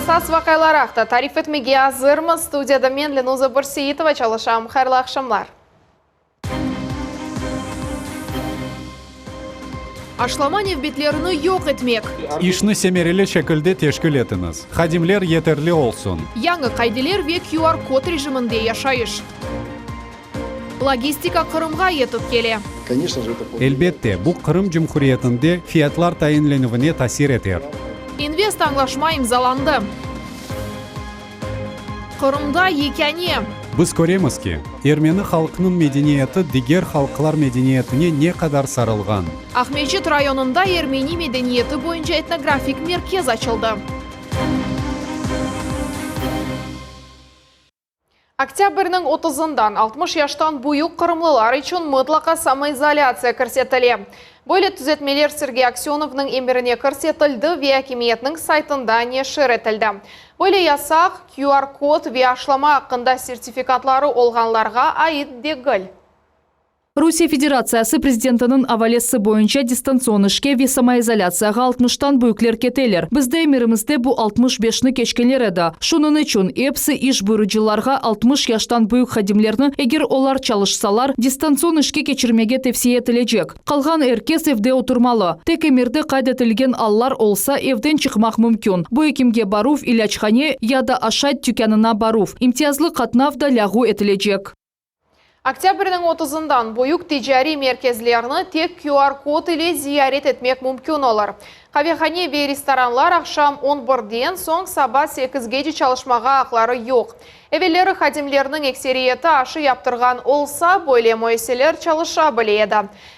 Esas vaqialar aqta tarif etmege azırmız. Studiyada men, Lenuza Börseitova, çalışam. Hayırlı aqşamlar. Aşlama nevbetlerini yoq etmek. İşni semereli şekilde teşkil etiñiz, hadimler yeterli olsun. Yañı qaideler ve QR-kod rejiminde yaşayış. Logistika Qırımğa yetip kele. Elbette, bu Qırım Cumhuriyetinde fiyatlar tayinlenüvine tasir eter. İnvest añlaşma imzalandı. Qırımda yekâne. Biz köremiz ki, ermeni halqınıñ medeniyeti diger halqlar medeniyetine ne qadar sarılğan. Aqmescit rayonında ermeni medeniyeti boyunca etnografik merkez açıldı. Oktâbrniñ otuzından 60 yaştan büyük qırımlılar içün mıtlaqa samoizolâtsiya kirsetile. Böyle tüzetmeler Sergey Aksönovnıñ emirine kirsetildi ve akimiyetniñ saytında neşir etildi. Böyle yasaq, QR-kod ve aşlama aqqında sertifikatları olğanlarğa ait degil. Rusiye Federatsiyası prezidentiniñ avalesi boyunca distantsion işke ve samoizolâtsiyağa altmıştan büyükler keteler. Bizde emirimizde bu 65-ni keçkenler edi. Şunıñ içün episi iş buyurıcılarğa 60 yaştan büyük hadimlerni, eger olar çalışsalar, distantsion işke keçirmege tevsiye etilecek. Qalğan er kes evde oturmalı. Tek emirde qayd etilgen allar olsa, evden çıqmaq mümkün. Bu ekimge baruv, ilâchane ya da aşayt tükânına baruv. İmtiyazlı qatnav da lâğu etilecek. Oktâbrniñ otuzından büyük ticariy merkezlerni tek QR-kod ile ziyaret etmek mümkün olur. Qavehane ve restoranlar aqşam on birden soñ saba sekizgece çalışmağa aqları yoq. Evelleri hadimlerniñ ekseriyeti aşı yaptırğan olsa, böyle müessiseler çalışa bile edi.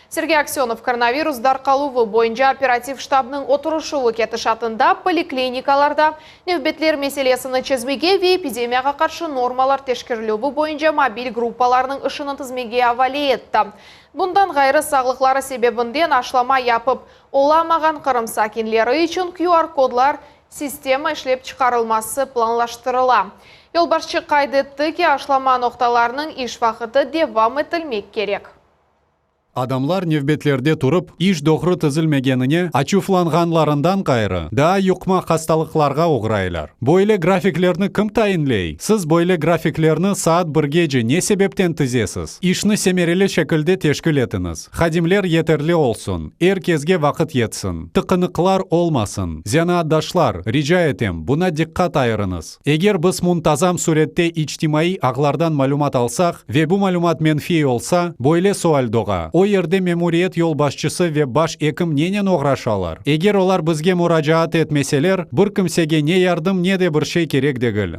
Sergey Aksönov koronavirus darqaluvı boyunca operativ ştabnıñ oturışuvı ketişatında poliklinikalarda Nevbetler meselesini çezmege ve epidemiyağa qarşı normalar teşkerilüvi boyunca mobil gruppalarnıñ işini tizmege avale etti. Bundan ğayrı, sağlıqları sebebinden aşlama yapıp olamağan Qırım sakinleri içün QR-kodlar sistema işlep çıqarılması planlaştırıla. Yolbaşçı qayd etti ki, aşlama noqtalarınıñ iş vaqıtı devam etilmek kerek. Adamlar nevbetlerde turıp, iş doğru tizilmegenine açuvlanğanlarından ğayrı, daa yuqma hastalıqlarğa oğraylar. Böyle grafiklerni kim tayinley? Siz böyle grafiklerni saat birgece ne sebepten tizesiz? İşni semereli şekilde teşkil etiñiz. Hadimler yeterli olsun, er kesge vaqıt yetsin, tıqınıqlar olmasın. Zenaatdaşlar, rica etem, buna diqqat ayırıñız. Eger biz muntazam sürette içtimaiy ağlardan malümat alsaq ve bu malümat menfiy olsa, böyle sual doğa, o yerde memuriyet yolbaşçısı ve baş ekim nenen oğraşalar? Eger olar bizge muracaat etmeseler, bir kimsege ne yardım, ne de bir şey kerek degil.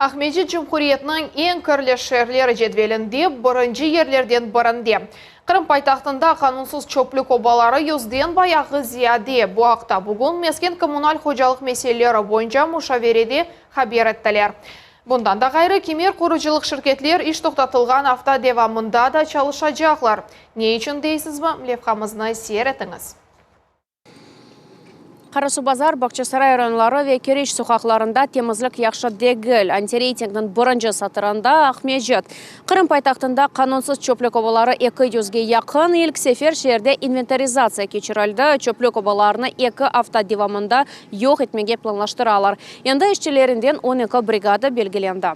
Aqmescit cumhuriyetiniñ eñ kirli şeerleri cedvelinde birinci yerlerden birinde. Qırım paytahtında qanunsız çöplük obaları yüzden bayağı ziyade. Bu aqta bugün mesken-kommunal hocalıq meseleleri boyunca muşaverede haber ettiler. Bundan da ğayrı, kimer qurucılıq şirketler iş toqtatılğan afta devamında da çalışacaqlar. Ne içün deysizmi, levhamıznı seyir etiñiz. Qarasuvbazar, Bağçasaray rayonları ve Keriç soqaqlarında temizlik yahşı degil. Antireytingniñ birinci satırında Aqmescit. Qırım paytahtında qanunsız çöplük obaları eki yüzge yaqın. İlk sefer şeerde inventarizatsiya keçirildi. Çöplük obalarını eki afta devamında yoq etmege planlaştıralar. Endi işçilerinden on eki brigada belgilendi.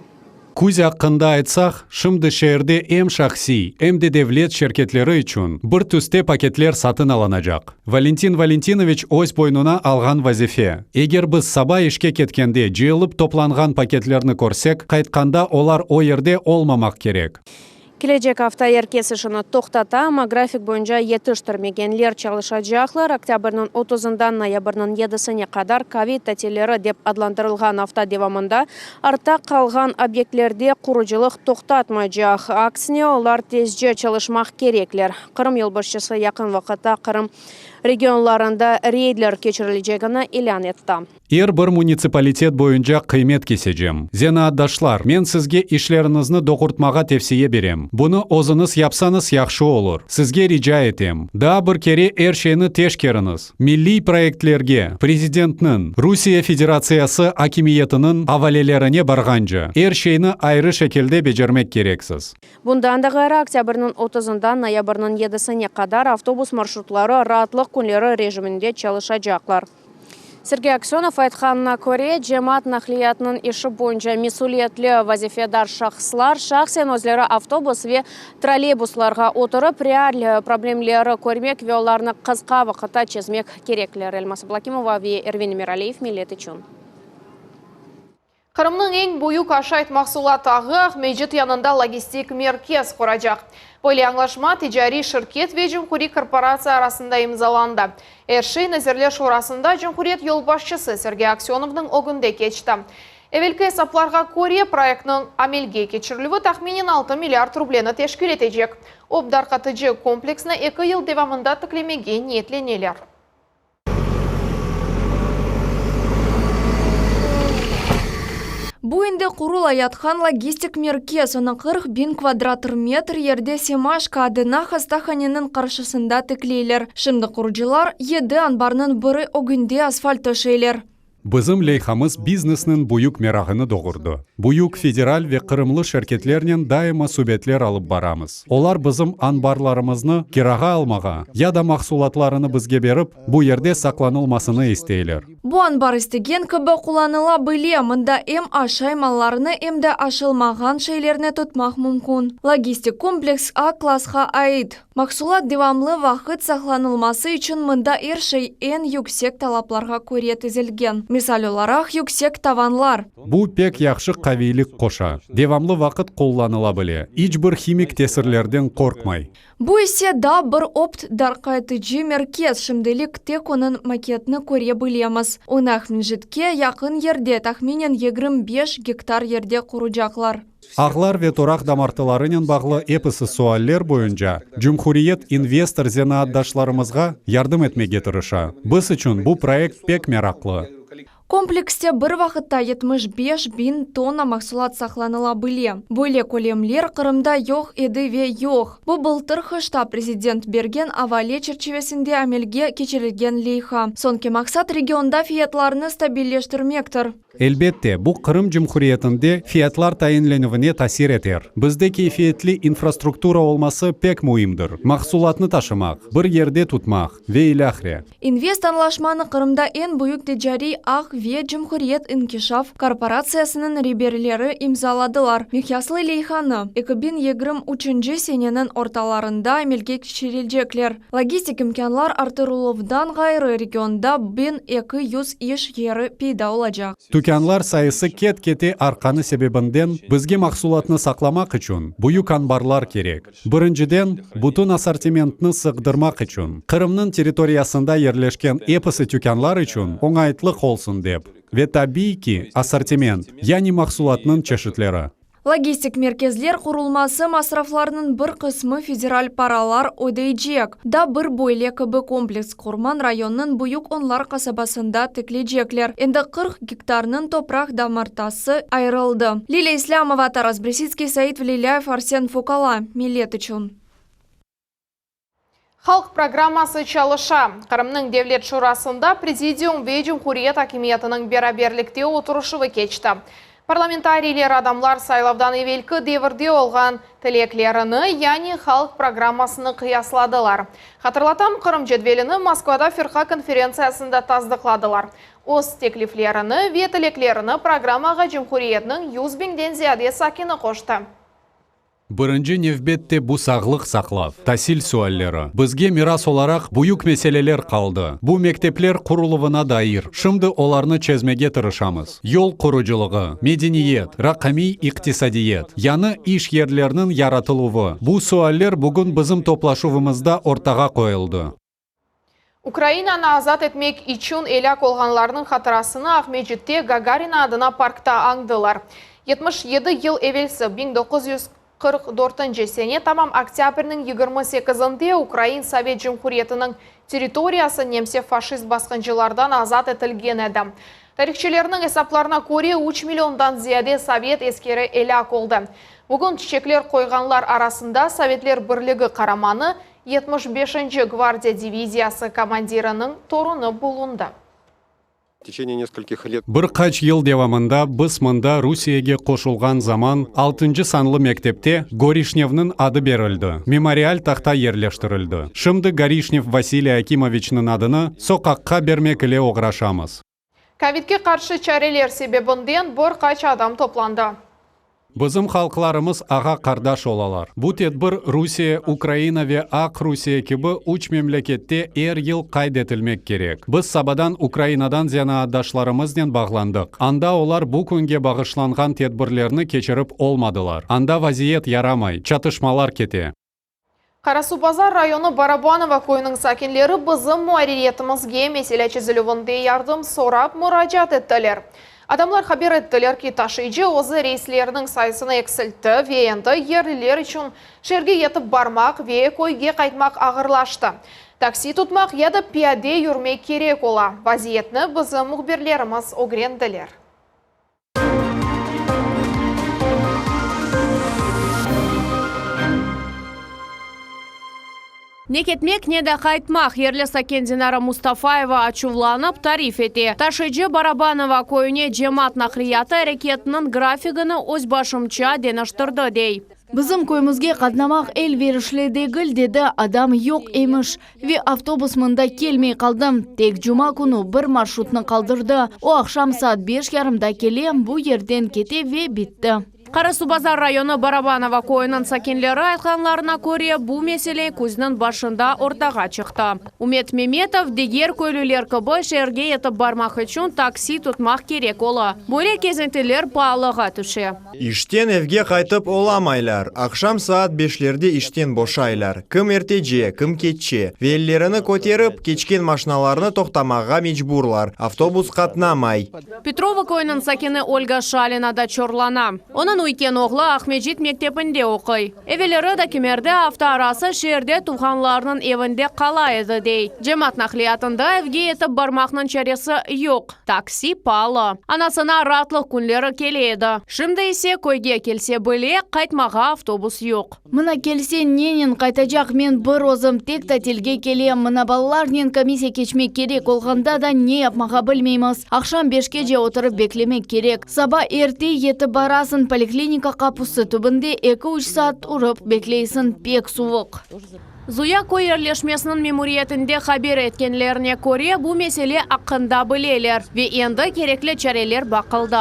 Küz aqqında aytsaq, şimdi şeerde em şahsiy, em de devlet şirketleri içün bir tüste paketler satın alınacaq. Valentin Valentinoviç öz boynuna alğan vazife, eger biz saba işke ketkende cıyılıp toplanğan paketlerni körsek, qaytqanda olar o yerde olmamaq kerek. Kelecek afta er kes işini toqtata, amma grafik boyunca yetiştirmegenler çalışacaqlar. Oktâbrniñ otuzından noyabrniñ yedisine qadar kovid tatilleri dep adlandırılğan afta devamında artta qalğan obyektlerde qurucılıq toqtatmaycaq, aksine, olar tezce çalışmaq kerekler. Qırım yolbaşçısı yaqın vaqıtta Qırım regionlarında reydler keçirilecegini ilân etti. Er bir munitsipalitet boyunca qıymet kesecem. Zenaatdaşlar, men sizge işleriñizni doğurtmağa tevsiye berem. Bunı özüñiz yapsañız yahşı olur. Sizge rica etem, daa bir kere er şeyni teşkeriñiz. Milliy proyektlerge, Prezidentniñ, Rusiye Federatsiyası akimiyetiniñ avalelerine barğance, er şeyni ayrı şekilde becermek kereksiz. Bundan da ğayrı, oktâbrniñ otuzından noyabrniñ yedisine qadar avtobus marşrutları raatlıq künleri rejiminde çalışacaqlar. Sergey Aksönov aytqanına köre, cemaat naqliyatınıñ işi boyunca mesüliyetli vazifedar şahıslar şahsen özleri avtobus ve trolleybuslarğa oturıp, real problemleri körmek ve olarnı qısqa vaqıtta çezmek kerekler. Elmaz Ablâkimova ve Ervin Emiraliyev, Millet içün. Qırımnıñ eñ büyük aşayt mahsulat ağı Aqmescit yanında logistik merkez quracaq. Böyle añlaşma ticariy şirket ve cumhuriy korporatsiya arasında imzalandı. Er şey Nazirler Şurasında cumhuriyet yolbaşçısı Sergey Aksönovnıñ ögünde keçti. Evelki esaplarğa köre, proyektniñ amelge keçirilüvi tahminen 6 milliard rubleni teşkil etecek. Opt darqatıcı kompleksni eki yıl devamında tiklemege niyetleneler. Bu endi qurulayatqan logistik merkez, onı 40 biñ kvadrat metr yerde Semaşko adına hastahaneniñ qarşısında tikleyler. Şimdi qurucılar yedi anbarnıñ biri ögünde asfalt töşeyler. Bizim leyhamız biznesniñ büyük merağını doğurdı. Büyük federal ve qırımlı şirketlernen daima subetler alıp baramız. Olar bizim anbarlarımıznı kirağa almağa ya da mahsulatlarını bizge berip, bu yerde saqlanılmasını isteyler. Bu anbar istegen kibi qullanıla bile, mında em aşay mallarını, em de aşalmağan şeylerni tutmaq mümkün. Logistik kompleks A klassqa ait. Mahsulat devamlı vaqıt saqlanılması içün mında er şey eñ yüksek talaplarğa köre tizilgen. Misal olaraq, yüksek tavanlar. Bu pek yahşı qaviylik qoşa, devamlı vaqıt qullanıla bile, iç bir himik tesirlerden qorqmay. Bu ise daa bir opt darqatıcı merkez, şimdilik tek onıñ maketini köre bilemiz. Onı Aqmescitke yaqın yerde, tahminen 25 gektar yerde quracaqlar. Ağlar ve toraq damartılarınen bağlı episi sualler boyunca Cumhuriyet investor zenaatdaşlarımızğa yardım etmege tırışa. Biz içün bu proyekt pek meraqlı. Komplekste bir vaqıtta 75 biñ tonna mahsulat saqlanıla bile. Böyle kölemler Qırımda yoq edi ve yoq. Bu bıltır qışta prezident bergen avale çerçivesinde amelge keçirilgen leyha. Soñki maqsat regionda fiyatlarnı stabilleştirmektir. Elbette, bu Qırım Cumhuriyetinde fiyatlar tayinlenüvine tasir eter. Bizde keyfiyetli infrastruktura olması pek müimdir. Mahsulatnı taşımaq, bir yerde tutmaq ve ilâhre. İnvest añlaşmanı Qırımda eñ büyük ticariy ağ ve Cumhuriyet inkişaf korporatsiyasınıñ reberleri imzaladılar. Miqyaslı leyhanı 2023 seneniñ ortalarında amelge keçirecekler. Logistik imkânlar arttırıluvdan ğayrı regionda 1200 iş yeri peyda olacaq. Tükânlar sayısı ket-kete artqanı sebebinden bizge mahsulatnı saqlamaq içün büyük anbarlar kerek. Birinciden, bütün assortimentni sığdırmaq içün, Qırımnıñ territoriyasında yerleşken episi tükânlar içün oñaytlıq olsun dep. Ve tabiiy ki, assortiment, yani mahsulatnıñ çeşitleri. Logistik merkezler qurulması masraflarınıñ bir qısmı federal paralar ödeycek. Daa bir böyle kibi kompleks Qurman rayonınıñ Büyük Onlar qasabasında tikleycekler. Endi 40 gektarnıñ topraq damartısı ayırıldı. Lilâ İslâmova, Taras Bresitskiy, Said Velilâyev, Arsen Fokala. Millet içün. Halq programması çalışa. Qırımnıñ Devlet Şurasında Prezidium ve Cumhuriyet akimiyetiniñ beraberlikte oturışuvı keçti. Parlamentariyler adamlar saylavdan evelki devirde olğan tileklerini, yani halq programmasını qıyasladılar. Hatırlatam, Qırım cedvelini Moskvada firqa konferentsiyasında tasdıqladılar. Öz tekliflerini ve tileklerini programmağa cumhuriyetniñ 100 biñden ziyade sakini qoştı. Birinci nevbette bu sağlıq saqlav, tasil sualleri. Bizge miras olaraq büyük meseleler qaldı. Bu mektepler quruluvına dair. Şimdi olarnı çezmege tırışamız. Yol qurucılığı, medeniyet, raqamiy iqtisadiyat, yañı iş yerlerniñ yaratıluvı, bu sualler bugün bizim toplaşuvımızda ortağa qoyuldı. Ukrainanı azat etmek içün elâk olğanlarnıñ hatırasını Aqmescitte Gagarin adına parkta añdılar. 77 yıl evelsi 1944 sene tamam oktâbrniñ 28-nde Ukrain Sovet Cumhuriyetiniñ territoriyası nemse faşist basqıncılardan azat etilgen edi. Tarihçilerniñ esaplarına köre 3 milliondan ziyade sovet eskeri elâk oldı. Bugün çiçekler qoyğanlar arasında Sovetler Birligi qaramanı 75-nci gvardiya diviziyası komandiriniñ torunı bulundı. В течение нескольких лет Bir qaç yıl devamında biz mında Rusiyege qoşulğan zaman 6 sanlı mektepte Gorişnevniñ adı berildi. Memorial tahta yerleştirildi. Şimdi Gorişnev Vasiliy Akimoviçniñ adını soqaqqa bermek ile oğraşamız. Kovidge qarşı çareler sebebinden bir qaç adam toplandı. Bizim halqlarımız ağa-qardaş olalar. Bu tedbir Rusiye, Ukraina ve Aqrusiye kibi üç memlekette er yıl qayd etilmek kerek. Biz sabadan Ukrainadan zenaatdaşlarımıznen bağlandıq. Anda olar bu künge bağışlanğan tedbirlerni keçirip olmadılar. Anda vaziyet yaramay, çatışmalar kete. Qarasuvbazar rayonı Barabanova köyüniñ sakinleri bizim muarririyetimizge mesele çezilüvinde yardım sorap muracaat ettiler. Adamlar haber ettiler ki, taşıyıcı özü reyslerniñ sayısını eksiltti ve endi yerliler içün şeerge yetip barmaq ve köyge qaytmaq ağırlaştı. Taksi tutmaq ya da piyade yürmek kerek ola. Vaziyetni bizim mühbirlerimiz ögrendiler. Ne ketmek, ne de qaytmaq, yerli sakin Dinara Mustafayeva açuvlanıp tarif ete. Taşıyıcı Barabanova köyüne cemaat naqliyatı areketiniñ grafigini öz başımça deñiştirdi, dey. Bizim köyümizge qatnamaq elverişli degil, dedi, adam yoq emiş. Ve avtobus mında kelmey qaldı. Tek cuma künü bir marşrutnı qaldırdı, o aqşam saat beş yarımda kele, bu yerden kete ve bitti. Qarasuvbazar rayonı Barabanova köyüniñ sakinleri aytqanlarına köre, bu mesele küzniñ başında ortağa çıqtı. Ümet Memetov, diger köylüler kibi, şeerge yetip barmaq içün taksi tutmaq kerek ola. Böyle kezintiler paalığa tüşe. İşten evge qaytıp olamaylar. Aqşam saat beşlerde işten boşaylar. Kim ertece, kim keççe. Ve ellerini köterip, keçken maşinalarnı toqtamağa mecburlar. Avtobus qatnamay. Petrovo köyüniñ sakini Olga Şalina da çorlana. Onıñ üyken oğlu Aqmescit mektebinde oquy. Evelleri da kimerde afta arası şeerde tuvğanlarınıñ evinde qala edi, dey. Cemaat naqliyatında evge yetip barmaqnıñ çaresi yoq. Taksi paalı. Anasına raatlıq künleri kele edi. Şimdi ise köyge kelse bile, qaytmağa avtobus yoq. Mına kelse nenen qaytacaq, men bir özüm tek tatilge kelem, mına balalarnen komissiya keçmek kerek olğanda da ne yapmağa bilmeymiz. Aqşam beşkece oturıp beklemek kerek. Saba erte yetip barasıñ, poliklinika qapusı tübünde eki-üç saat turıp bekleysiñ, pek suvuq. Zuya köy yerleşmesiniñ memuriyetinde haber etkenlerine köre, bu mesele aqqında bileler ve endi kerekli çareler baqıldı.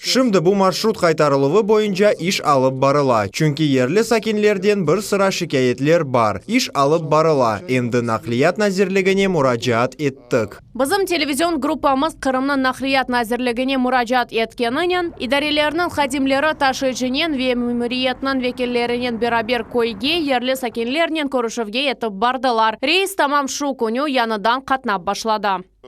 Şimdi bu marşrut qaytarıluvı boyunca iş alıp barıla, çünki yerli sakinlerden bir sıra şikâyetler bar. İş alıp barıla, endi Naqliyat nazirligine muracaat ettik. Bizim televizion gruppamız Qırımnıñ Naqliyat nazirligine muracaat etkeninen, idarelerniñ hadimleri taşıyıcınen ve memuriyetniñ vekillerinen beraber köyge yerli sakinlernen körüşüvge yetip bardılar. Reys tamam şu künü yañıdan qatnap başladı.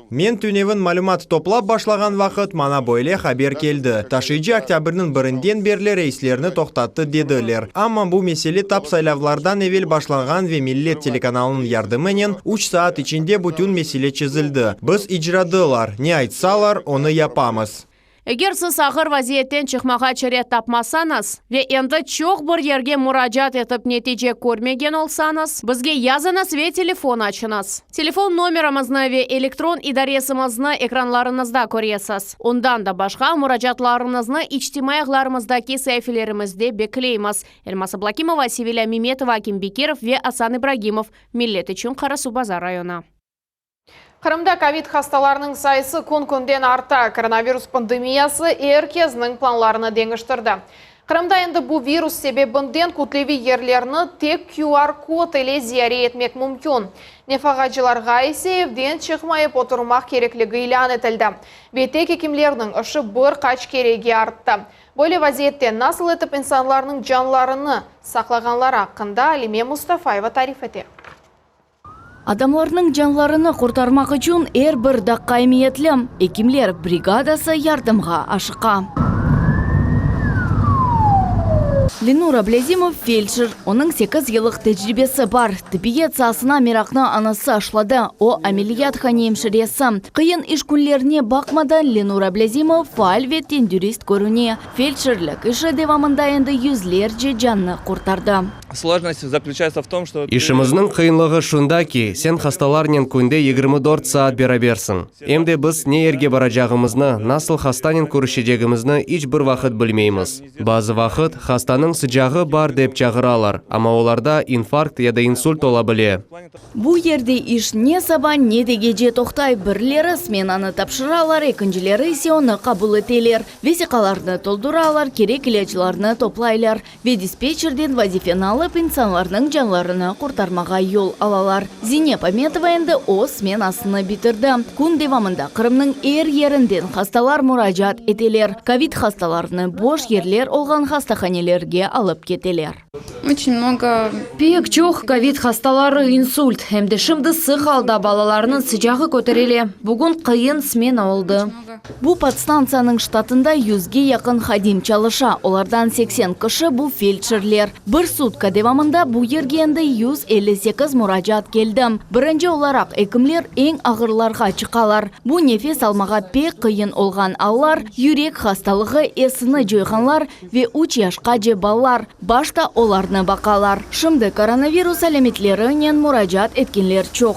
Men tünevin malümat toplap başlağan vaqıt maña böyle haber keldi, taşıyıcı oktâbrniñ birinden berli reyslerni toqtattı dediler. Amma bu mesele tap saylavlardan evel başlanğan ve Millet telekanalınıñ yardımınen üç saat içinde bütün mesele çezildi. Biz icradılar, ne aytsalar, onı yapamız. Eger siz ağır vaziyetten çıqmağa çare tapmasañız ve endi çoq bir yerge muracaat etip netice körmegen olsañız, bizge yazıñız ve telefon açıñız. Telefon nomerimizni ve elektron idaresimizni ekranlarıñızda köresiz. Ondan da başqa, muracaatlarıñıznı içtimaiy ağlarımızdaki saifelerimizde bekleymiz. Elmaz Ablakimova, Sevilâ Memetova, Akim Bekirov ve Asan İbragimov, Millet içün Qarasuvbazar rayonı. Qırımda kovid hastalarınıñ sayısı kün-künden arta. Koronavirus pandemiyası er kesniñ planlarını deñiştirdi. Qırımda endi bu virus sebebinden kütleviy yerlerni tek QR-kod ile ziyare etmek mümkün. Nefaqacılarğa ise evden çıqmayıp oturmaq kerekligi ilân etildi. Ve tek ekimlerniñ işi bir qaç kerege arttı. Böyle vaziyette nasıl etip insanlarnıñ canlarını saqlağanları aqqında Alime Mustafayeva tarif ete. Adamlarnıñ canlarını qurtarmaq içün er bir daqqa emiyetli. Ekimler brigadası yardımğa aşıqa. Lenur Ablâzimov, feldşer. Onıñ sekiz yıllıq tecribesi bar. Tibbiyet saasına meraqnı anası aşladı, o, ameliyathane emşiresi. Qıyın iş künlerine baqmadan, Lenur Ablâzimov faal ve tendürist körüne. Feldşerlik işi devamında endi yüzlerce cannı qurtardı. Сложность заключается в том, что ты İşimizniñ qıyınlığı şunda ki, sen hastalarnen künde 24 saat berabersiñ. Em de biz ne yerge baracağımıznı, nasıl hastanen körüşecegimizni iç bir vaqıt bilmeymiz. Bazı vaqıt hastanıñ sıcağı bar dep çağıralar, amma olarda infarkt ya da insult ola bile. Bu yerde iş ne saba, ne de gece toqtay. Birileri smenanı tapşıralar, ekincileri ise onı qabul eteler. Vesiqalarnı tolduralar, kerek ilâclarnı toplaylar ve dispetçerden vazifeni alıp, insanlarnıñ canlarını qurtarmağa yol alalar. Zinep Ametova endi öz smenasını bitirdi. Kün devamında Qırımnıñ er yerinden hastalar muracaat eteler. Kovid hastalarını boş yerler olğan hastahanelerge alıp keteler. Очень много Pek çoq kovid hastaları, insult, em de şimdi sıq alda balalarnıñ sıcağı köterile. Bugün qıyın smena oldı. Bu podstantsiyanıñ ştatında yüzge yaqın hadim çalışa, olardan 80 kişi bu feldşerler. Bir sutka devamında bu yerge endi 158 muracaat keldi. Birinci olaraq ekimler eñ ağırlarğa çıqalar. Bu nefes almağa pek qıyın olğan allar, yürek hastalığı, esini coyğanlar ve üç yaşqace balalar. Başta olarnı baqalar. Şimdi koronavirus alâmetlerinen muracaat etkenler çoq.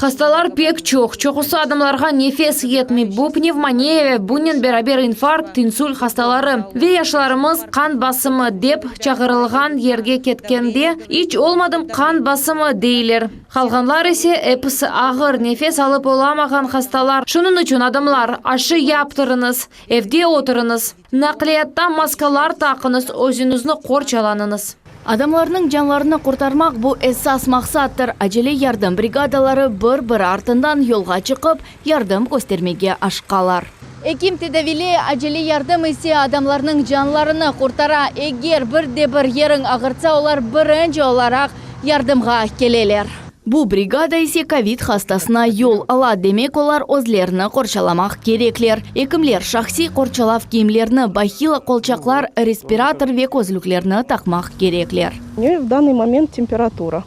Hastalar pek çoq. Çoqusı adamlarğa nefes yetmey. Bu pnevmoniya ve bunen beraber infarkt, insult hastaları. Ve yaşlarımız qan basımı dep çağırılğan yerge ketkende, iç olmadım qan basımı deyler. Qalğanlar ise episi ağır, nefes alıp olamağan hastalar. Şunıñ içün adamlar, aşı yaptırıñız, evde oturıñız, naqliyatta maskalar taqıñız, özüñizni qorçalanıñız. Adamlarnıñ canlarını qurtarmaq bu esas maqsattır. Acele yardım brigadaları bir-biri artından yolğa çıqıp, yardım köstermege aşıqalar. Ekim tedaviyley, acele yardım ise adamlarnıñ canlarını qurtara. Eger bir de bir yeriñ ağırtsa, olar birinci olaraq yardımğa keleler. Bu brigada ise kovid hastasına yol ala, demek olar özlerini qorçalamaq kerekler. Ekimler şahsiy qorçalav kiyimlerini, bahila, qolçaqlar, respirator ve közlüklerni taqmaq kerekler. У нее в данный момент температура.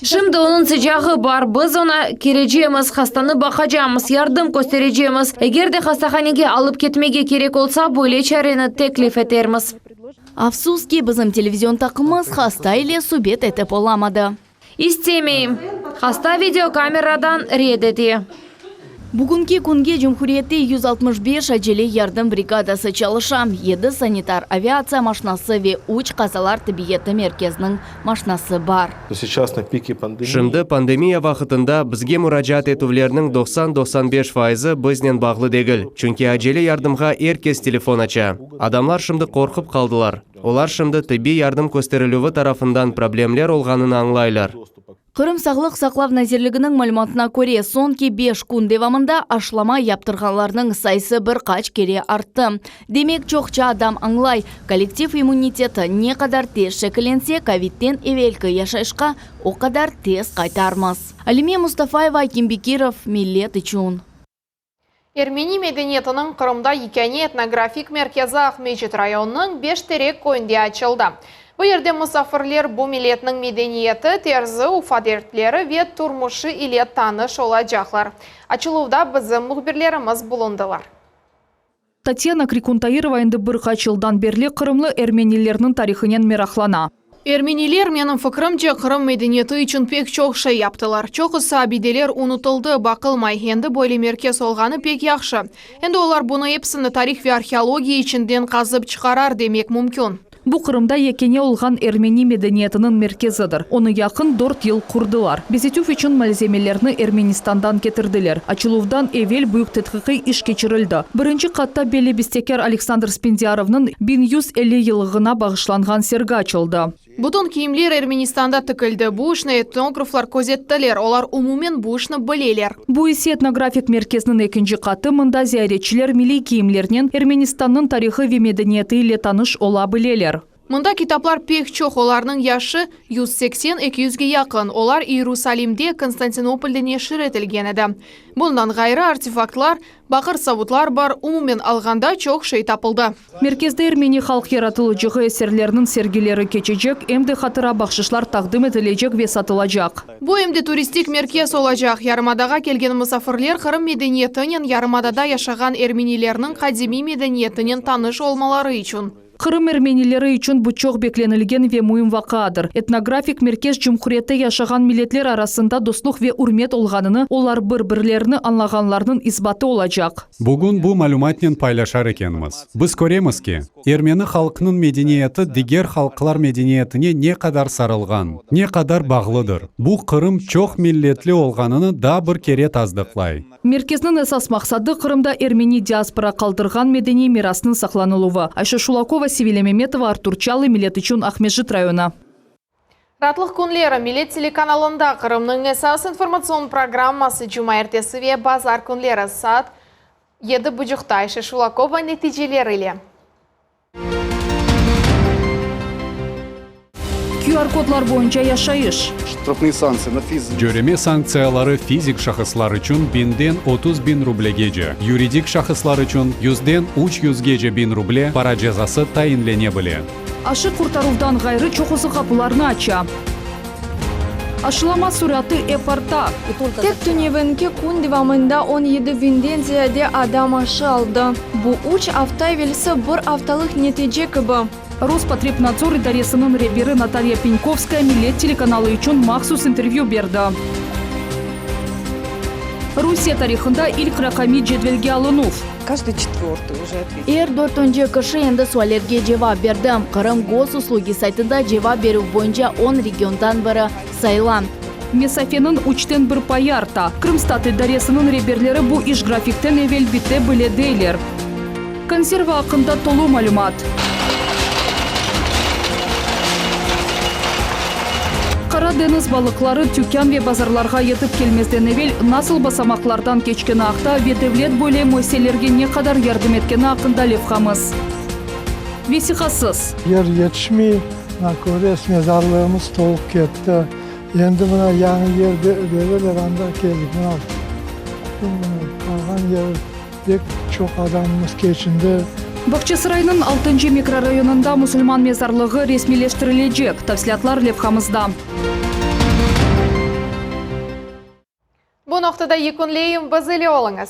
Şimdi onıñ sıcağı bar, biz oña kirecemiz, hastanı baqacamız, yardım kösterecemiz. Eger de hastahanege alıp ketmege kerek olsa, böyle çareni teklif etermiz. Afsus ki, bizim televizion taqımımız hasta ile subet etip olamadı. İstemeyim. Hasta videokameradan red ete. Bugünki künge cumhuriyette 165 acele yardım brigadası çalışa, yedi sanitar aviatsiya maşinası ve üç qazalar tibbiyeti merkeziniñ maşinası bar. Сейчас на пике пандемии. Şimdi pandemiya vaqtında bizge muracaat etüvlerniñ 90-95 faizi biznen bağlı degil, çünki acele yardımğa er kes telefon aça. Adamlar şimdi qorqıp qaldılar. Olar şimdi tibbiy yardım kösterilüvi tarafından problemler olğanını añlaylar. Qırım Sağlıq saqlav nazirliginiñ malümatına köre, soñki beş kün devamında aşılama yaptırğanlarnıñ sayısı bir qaç kere arttı. Demek, çoqça adam añlay, kollektiv immuniteti ne qadar tez şekillense, kovidten evelki yaşayışqa o qadar tez qaytarmız. Alime Mustafayeva, Akim Bekirov, Millet içün. Ermeni medeniyetiniñ Qırımda yekâne etnografik merkezi Aqmescit rayonınıñ Beş Terek köyünde açıldı. Bu yerde musafirler bu milletniñ medeniyeti, terzi, urf-adetleri ve turmuşı ile tanış olacaqlar. Açıluvda bizim mühbirlerimiz bulundılar. Tatyana Krikuntairova endi bir qaç yıldan berli qırımlı ermenilerniñ tarihınen meraqlana. Ermeniler, menim fikrimce, Qırım medeniyeti içün pek çoq şey yaptılar. Çoqusı abideler unutıldı, baqılmay. Endi böyle merkez olğanı pek yahşı. Endi olar bunı episini tarih ve arheologiya içinden qazıp çıqarar, demek mümkün. Bu Qırımda yekâne olğan ermeni medeniyetiniñ merkezidir. Onı yaqın dört yıl qurdılar. Bezetüv içün malzemelerni Ermenistandan ketirdiler. Açıluvdan evel büyük tedqiqiy iş keçirildi. Birinci qatta belli bestekâr Aleksandr Spendiarovnıñ 1150 yıllığına bağışlanğan sergi açıldı. Bütün kiyimler Ermenistanda tikildi. Bu işni etnograflar közettiler, olar umumen bu işni bileler. Bu ise etnografik merkezniñ ekinci qatı, mında ziyaretçiler milliy kiyimlernen Ermenistannıñ tarihı ve medeniyeti ile tanış ola bileler. Mında kitaplar pek çoq, olarnıñ yaşı 180, 200ge yaqın, olar İyerusalimde, Konstantinopolde neşir etilgen edi. Bundan ğayrı, artefaktlar, baqır savutlar bar, umumen alğanda çoq şey tapıldı. Merkezde ermeni halq yaratılıcığı eserleriniñ sergileri keçecek, em de hatıra bahşışlar taqdim etilecek ve satılacaq. Bu em de turistik merkez olacaq. Yarımadağa kelgen musafirler Qırım medeniyetinen, yarımadada yaşağan ermenilerniñ qadimiy medeniyetinen tanış olmaları içün. Qırım ermenileri içün bu çoq beklenilgen ve müim vaqiadır. Etnografik merkez cumhuriyette yaşağan milletler arasında dostluq ve ürmet olğanını, olar bir-birlerini añlağanlarınıñ isbatı olacaq. Bugün bu malümatnen paylaşar ekenmiz, biz köremiz ki, ermeni halqnıñ medeniyeti diger halqlar medeniyetine ne qadar sarılğan, ne qadar bağlıdır. Bu, Qırım çoq milletli olğanını daa bir kere tasdıqlay. Merkezniñ esas maqsadı, Qırımda ermeni diaspora qaldırğan medeniy mirasnıñ saqlanıluvı. Ayşe Şulakova, Sevilâ Memetova, Artur Çalıy, Millet içün Aqmescit rayonı. Raatlıq künleri Millet telekanalında Qırımnıñ esas informatsion programması cumaertesi ve bazar künleri saat yedi buçuqta Ayşe Şulakova neticeler ile. QR-kodlar boyunca yaşayış. Ştrafnıye sanktsiya na fiz. Cöreme sanktsiyaları fizik şahıslar içün biñden 30 biñ rublegece, yuridik şahıslar içün yüzden üç yüzgece biñ ruble para cezası tayinlene bile. Aşı qurtaruvdan ğayrı çoqusı qapılarnı aça. Aşılama suratı ep arta. Tek tünevinki kün devamında 17 biñden ziyade adam aşı aldı. Bu, üç afta evelsi bir aftalıq netice kibi. Rospotrebnadzor idaresiniñ reberi Natalya Penkovskaya Millet telekanalı içün mahsus intervyü berdi. Rusiye tarihında ilk raqamiy cedvelge alınuv. Каждый четвертый уже ответил. Er dörtünci kişi endi suallerge cevap berdi. Qırım Gosuslugi saytında cevap berüv boyunca on regiondan biri sayıla. Mesafeniñ üçten bir payı arta. Krımstat idaresiniñ reberleri bu iş grafikten evel bite bile deyler. Konserva aqqında tolu malümat. Qara deñiz balıqları tükân ve bazarlarğa yetip kelmezden evel nasıl basamaqlardan keçkeni aqta ve devlet böyle müessiselerge ne qadar yardım etkeni aqqında levhamız. Vesiqasız. Yer yetişmey, mına köresiz, mezarlığımız tolıp ketti. Endi mına yañı yer bereler, anda keldik. Mına, qalğan yer pek çoq adamımız keçindi. Bağçasaraynıñ altıncı mikrorayonında musulman mezarlığı resmiyleştirilecek. Tafsilâtlar levhamızda. Bu noqtada yekünleyim, biz ile oluñız.